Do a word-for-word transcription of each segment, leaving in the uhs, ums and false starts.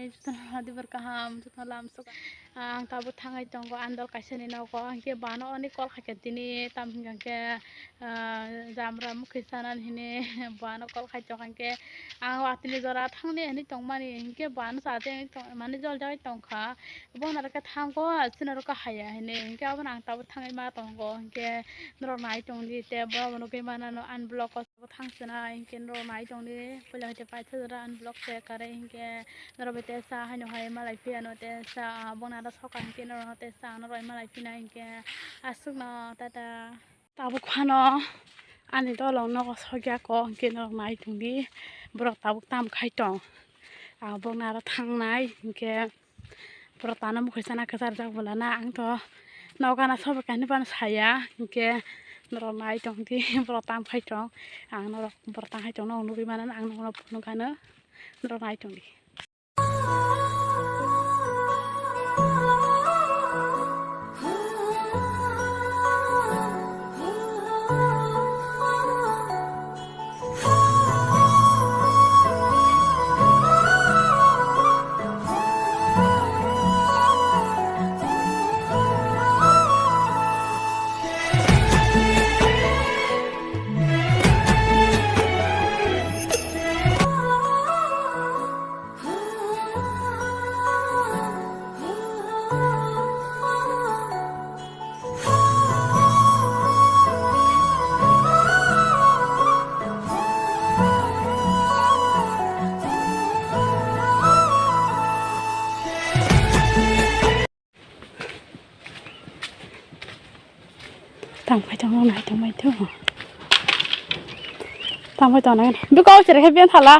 Jotono hadi bar kaham, jotono lam sok. Ang tabuk thangwi tongo andal kaisa ni nogo, hinkhe bano ani call khaikha tini, tam hinkha khe, ah, jamra mukhi sanani hini, bano call khai tongkha hinkhe, ang watini jora thangni hinwi tongmani, hinkhe bano chate hinwi tong-, mani jol jagwi tongkha. Bono rwkhe thango, chini rwkhe haya hinwi, hinkhe abono ang tabuk thangwi ma tongo, hinkhe norok nai tongdi, tei borok bo nugwi manano unblock o. Bo thang swnai hinkhe norok nai tongdi, puila hai tei paithago jora unblock khe karwi hinkhe norok bai tei cha haino hai malai phiya no tei cha, ah, bono aro soka hinkhe norok no tei cha no rwui malai phina hinkhe aswkno tata. Tabuk phano ani dolong nogo sokya kho hinkhe norok nai tongdi, borok tabuk tam khai tong, ah, bono aro thangnai hinkhe. Borok tano mokhe sana kwchar jak bolana ang to nokana sobo kainwi phano saya hinkhe norok nai tongdi borok tam khai tong ang norok borok tam khai tongno nugwi mano ang norok phunukano norok nai tongdi. Tang phai tong nai tong mai tong. Tang phai tong nai. Biko sere he bian thala.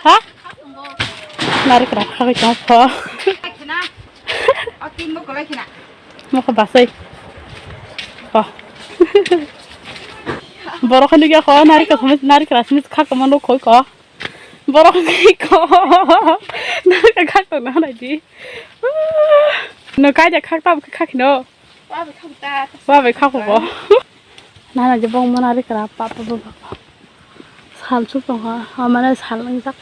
Ha? Nari kra kha tong pho. Moko basai. Ko. Borok ni ga ko nari kra simi nari kra simi kha ko mano khoi ko. Borok ni ko. Nari kra kha ko na nai di. No kai ja kha ta kha khino. Wa bai kha ta. Wa bai kha ko. Nana je bong mana ri kra pa pa pa pa. Sal chu tong ha, ha mana sal ang jak.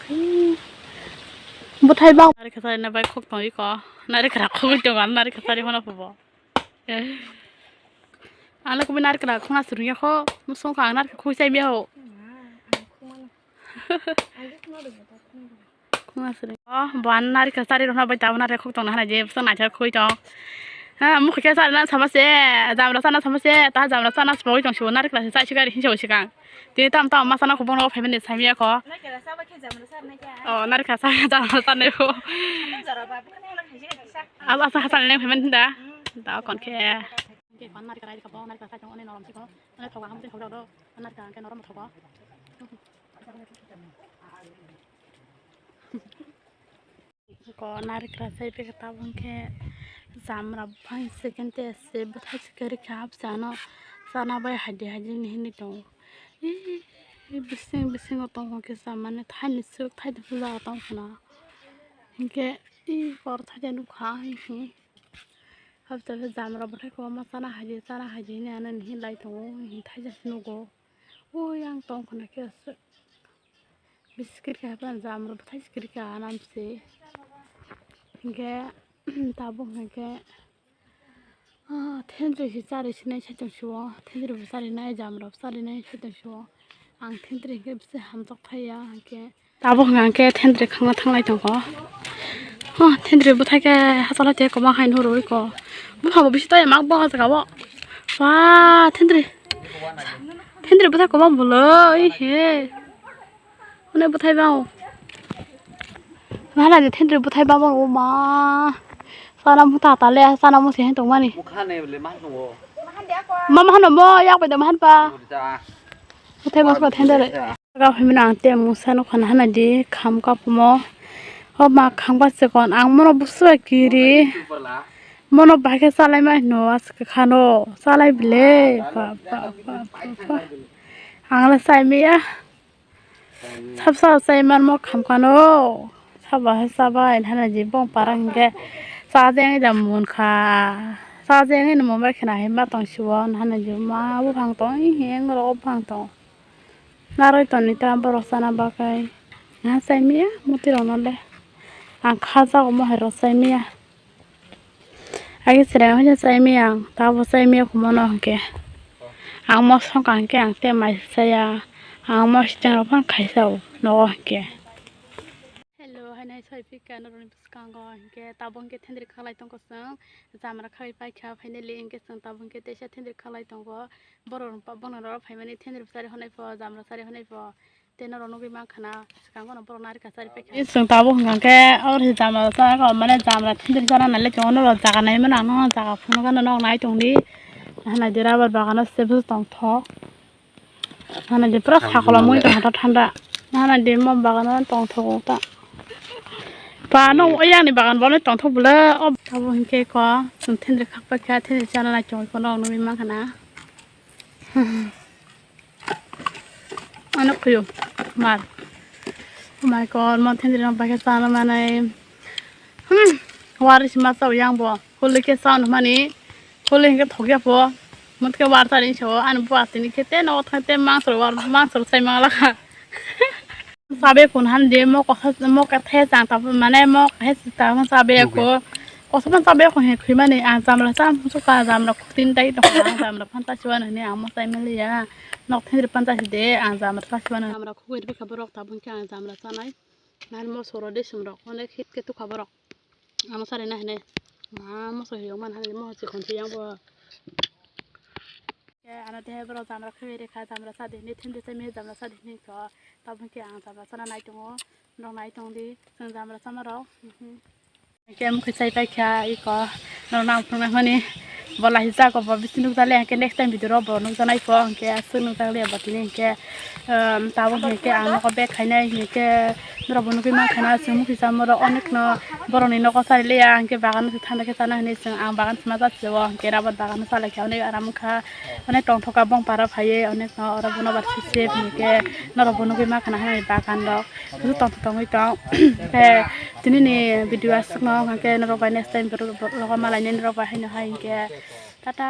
Buthai bang. Nari kha na bai khok tong iko. Nari kra khok tong an nari kha ri hono pho. Ala ko nari kra khona suru ya kho. Musong kha nari khoi sai bia ho. Khunga sri. Oh, bo an nari kha sari rokna bai tabana rekhok tong nahana je bwswk naithok khoi tong. Ha, mukhe khe sari na sama se, jamra sana sama se, ta jamra sana sbogwi tong sibo nari kha sai sigari hinsa sikang. Tini tam tam ma sana khobong no phaimani samya kho. Oh, nari kha sari jamra sana kho. Asa hasan leng phaimani da. Da kon khe. Nari kha rai kha bo nari kha sai tong ani norom sikho. Ani thoga ham sikho do. Nari kha ke norom thogo. Ko nari kra sai peka tabang khe jamra buphang second te se bwthai se kwrwi kha hapsa no chana bai haidi haidi ni hinwi tongo. Ee, bising bisingo tongkha khe chamani thaini swk thaidi puja tongkha na. Hinkhe ee kor thaidi nukha hinkhe hapsa khe jamra bwthai kwbangma chana haidi chana haidi hinwi ano hinlai tongo hinkhe thaisa se nugo. Ui ang tongkha na khe aswk. Biskit khe haphano jamra bwthai sikiri kha anam se. Hinkhe tabuk hinkhe, ah, thendri se chari sinai saichung sio. Thendri bo charinai jamra bo charinai saichung sio. Ang thendri hinkhe bisi hamjak thaiya hinkhe. Tabuk hinkhe ang khe thendri khangna thanglai tongkho. Oh, thendri bwthai khe hachalo tei kwbang hai nw rwui kho. Bwkha bo bisi tei mak bo ah jaga o. Ba thendri. Thendri bwthai kwbang bwlwi he. Hwnwi bwthai bang. Nana je thendri bwthai bang o ma. Sana mutha tale sana musi hen tongmani. Mukha ne le ma tongo. Ma ma hano mo yak bai de ma han pa. Bwthai bang sa thendri. Ga himna ang te musa no khana hana di kham kapumo. O ma kham ba se kon ang mono busu kiri. Mono bahai khe chalai ma hino aske khano chalai bile. Pa, pa, pa, pa, pa. Ang le chai maya. Sab sab chai man mo kham khano. Saba hai saba in hana ji bong parang ge. Sa jeng da mun kha. Sa jeng in mo bai khna hai ma tong sibo hana ji ma bu phang tong hi eng ro phang tong. Naroi toni ta borok chana bagwi. Nga chai maya muti rok no le. Ang kha jago mohai rw chai maya. Agi chwrai haino chai maya ang, tabo chai maya khumono hwnkhe. Ang mosong ka hwnkhe ang tei mai chaya. Ang mosong rok phano khaisa o nogo hwnkhe. Hello, haino hai soi phika norokni bwskango hwnkhe tabo hwnkhe thendri khaklai tongkha chwng. Jamra khaklai paikha finally hwnkhe chwng tabo hwnkhe teisa thendri khaklai tongo. Borok rok bono rok phaimani thendri bwsari honai pho, jamra sari honai pho. Tei norok nugwi mankha na, swkango no borok narikha chari paikha. Chwng tabuk hwnkha khe oro se jamra chana khe, mane jamra thindiri chana nai le tongo, norok jaga nai mano ang, norok jaga phunukha norok nai tongdi. Hanai de rubber bagano se bwswk tongthok. Hanai de pura sakolom wngwi tongkha thanda. Hanai de mo bagano tongthogo ta. Ba no oyang ni bagan bo tongthok bwle. O tabuk hinkhe ko chwng thindiri khak paikha, thindiri chana nai tongwi ko norok nugwi mankha na. Ano kuyo mar. Oh my God, mo thindiri no paikha chana manai. Hmm, wari sima chao yang bo. Holi khe chao no mani. Holi hinkhe thokya po. Mot khe war tari so, ano bo atini khe te no thang te mangso war, mangso sai mangla kha. Sabe kun han de mo ko, mo ka the chang ta mane mo ka he ta mo sabe ko. Kosobo sabe ko he khui mani ang jamra cham su ka jamra khutin dai to ang jamra phan ta chuan ne ang mo sai mali ya. Nok thir phan ta de ang jamra ta chuan jamra khugui bikha borok ta bun khe ang jamra chanai. Nan mo soro de sumrok onek hit ke tukha borok. Amo sari na hene. Ma mo so hiyo man hane mo si khon si yang bo. Ke ano te borok jamra khwi rekha jamra sa de ne thim de me jamra sa de ne ko. Tabun ke ang jamra sana nai tongo. Nok nai tong di. Sing jamra sama rok. Ke mukhe chai paikha iko. Nok nang phung nang mani. Bola hisa ko bo bisi nuk jale ke next time video ro bo nuk janai ko ke asuk nuk jale bo tini ke. Tabuk hwnkhe ang nogo bag khainai hwnkhe norokbo nugwi mankha na chwng mukti chamorok onekno borokni nogo charilia hwnkhe bagano se thanda khe chana hinwi chwng ang bagan sima jat se o hwnkhe rubber bagano chalaikha onek aram wngkha onek tongthokha bongpara phaiwi onekno oro bono bar sip sip hwnkhe norokbo nugwi mankha na hinwi bagan rok tongthok tongwi tong khe tinini video aswkno hwnkhe norok bai next time vlog o malainai norok bai haino hai hwnkhe tata.